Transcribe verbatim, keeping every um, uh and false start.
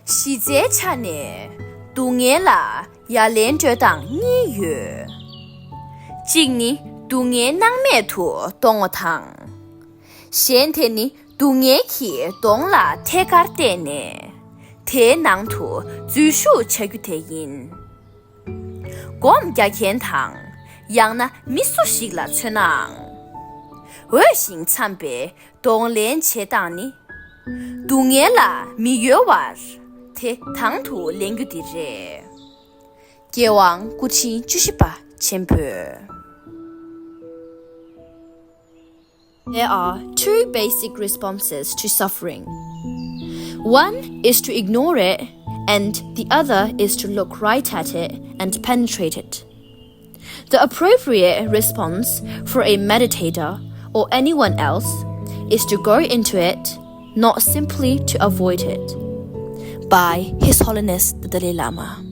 གཞི་རྩའི་ཆ་ནས་སྡུག་བསྔལ་ལ་ཡ་ལན་སྤྲོད་སྟངས་གཉིས་ཡོད། གཅིག་ནི་སྡུག་བསྔལ་སྣང་མེད་དུ་གཏོང་བ་དང་། གཞན་དེ་ནི་སྡུག་བསྔལ་གྱི་གདོང་ལ་ཐད་ཀར་བལྟས་ནས་དེའི་ནང་དུ་འཛུལ་ཞུགས་བྱ་རྒྱུ་དེ་ཡིན། སྒོམ་རྒྱག་མཁན་དང་ཡང་ན་མི་སུ་ཞིག་ལ་མཚོན་ནའང་། འོས་ཤིང་འཚམས་པའི་གདོང་ལེན་བྱེད་སྟངས་ནི། སྡུག་བསྔལ་ལ་མི་གཡོལ་བར་དེ་དང་དུ་ལེན་རྒྱུ་འདི་རེད། རྒྱལ་དབང་སྐུ་ཕྲེང་བཅུ་བཞི་པ་ཆེན་པོས། There are two basic responses to suffering. One is to ignore it, and the other is to look right at it and penetrate it. The appropriate response for a meditator or anyone else is to go into it, not simply to avoid it. By His Holiness the Dalai Lama.